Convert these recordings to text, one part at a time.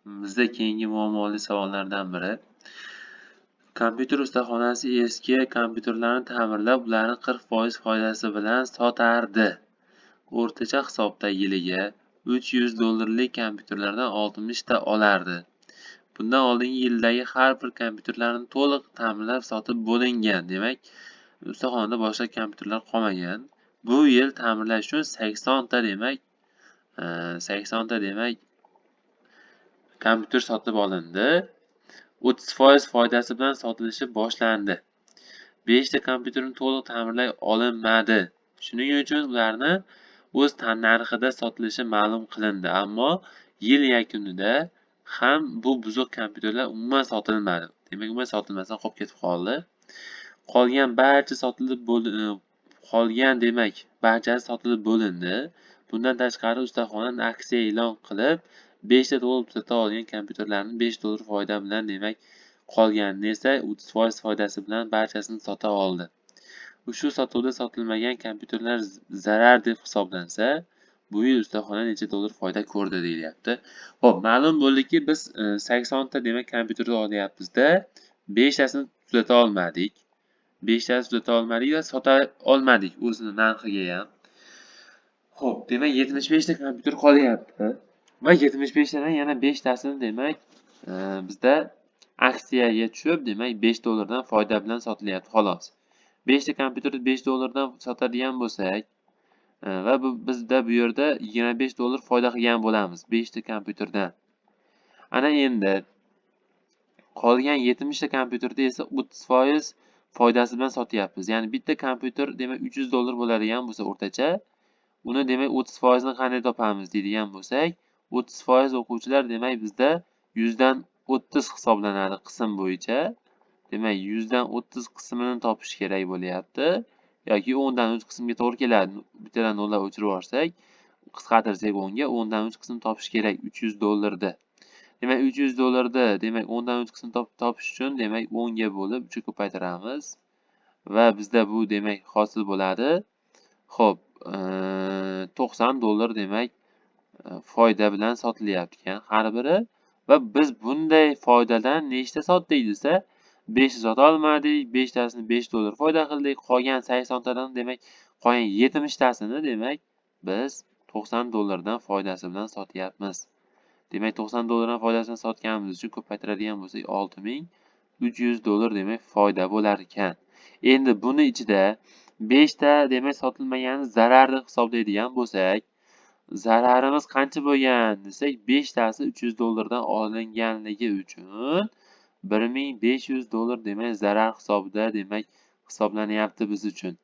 Bizda keyingi muammoli savollardan biri. Kompyuter ustaxonasi eski kompyuterlarni ta'mirlab, ularni 40% foydasi bilan sotardi. O'rtacha hisobda yiliga 300 dollarlik kompyuterlardan 60 ta olardi. Bundan oldingi yildagi har bir kompyuterlarni to'liq ta'mirlab sotib bo'lingan. Demak, ustaxonada boshqa kompyuterlar qolmagan. Bu yil ta'mirlash uchun 80 ta, demak, 80 ta, demak, kompyuter sotib olindi. 30% foydasi bilan sotilishi boshlandi. 5 ta kompyuterni to'liq ta'mirlay olinmadi. Shuning uchun ularni o'z narxida sotilishi ma'lum qilindi. Ammo yil yakunida ham bu buzuq kompyuterlar umuman sotilmadi. Demak, umuman sotilmasdan qolib ketib qoldi. Qolgan barcha sotilib bo'ldi, qolgan, demak, barchasi sotilib bo'lindi. Bundan tashqari, ustaxona aksiya e'lon qilib, 5 ta to'liq tuzata olgan kompyuterlarni 5 dollar foyda bilan, demak, qolganini esa 30% foydasi bilan barchasini sota oldi. Ushbu sotuvda sotilmagan kompyuterlar zarar deb hisoblansa, bu yil ustaxona necha dollar foyda ko'rdi, deyilyapti. Xo'p, ma'lum bo'ldiki, biz 80 ta, demak, kompyuterni olyapmizda, 5 tasini tuzata olmadik. 5 tasini tuzata olmadik va sota olmadik o'zini narxiga ham. Xo'p, demak, 75 ta kompyuter qolyapti. Va 75 tadan yana 5 tasini, demak, bizda aksiyaga tushib, demak, 5 dollardan foyda bilan sotilyapti, xolos. 5 ta kompyuterni 5 dollardan sotadigan bo'lsak, va bu bizda bu yerda 25 dollar foyda qilgan bo'lamiz 5 ta kompyuterdan. Ana endi qolgan 70 ta kompyuterda esa 30% foydasi bilan sotyapmiz. Ya'ni bitta kompyuter, demak, 300 dollar bo'ladigan bo'lsa o'rtacha, uni, demak, 30% ni qanday topamiz deydigan bo'lsak, 30%, o'quvchilar, demak, bizda 100 dan 30 hisoblanadi qism bo'yicha. Demak, 100 dan 30 qismini topish kerak bo'lyapti. Yoki 10 dan 3 qismga to'g'ri keladi. Bittadan nollar o'chirib yuborsak, qisqartirsak 10 ga, 10 dan 3 qism topish kerak 300 dollarda. Demak, 300 dollarda, demak, 10 dan 3 qism topish uchun, demak, 10 ga bo'lib 3 ga ko'paytiramiz. Va bizda bu, demak, hosil bo'ladi. Xo'p, 90 dollar, demak, foyda bilan sotilyapti ekan har biri va biz bunday foydadan nechta sotdik desa, 5 ta sota olmadik, 5 tasini 5 dollar foyda qildik. Qolgan 80 tadan, demak, qolgan 70 tasini, demak, biz 90 dollardan foydasi bilan sotyapmiz. Demak, 90 dollardan foydasini sotganimiz uchun ko'paytiradigan bo'lsak, 6300 dollar, demak, foyda bo'lar ekan. Endi buni ichida 5 ta, demak, sotilmagani zarar deb hisoblaydigan bo'lsak, zararimiz qancha bo'lgan desak, 5 tasi 300 dollardan olinganligi uchun 1500 dollar, demak, zarar hisobida, demak, hisoblanyapti biz uchun.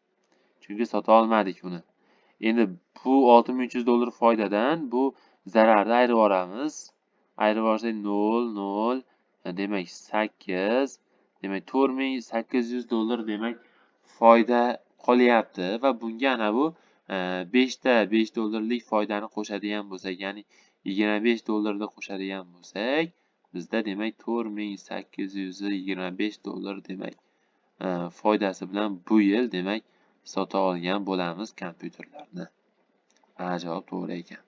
Chunki sota olmadik uni. Endi bu 6300 dollar foydadan bu zararni ayirib yuboramiz. Ayirib yuborsak 0 0, demak, 8, demak, 4800 dollar, demak, foyda qolyapti va bunga ana bu 5 ta 5 dollarlik foydani qo'shadigan bo'lsak, ya'ni 25 dollarni qo'shadigan bo'lsak, bizda, demak, 4825 dollar, demak, foydasi bilan bu yil, demak, sota olgan bo'lamiz kompyuterlarni. A javob to'g'ri ekan.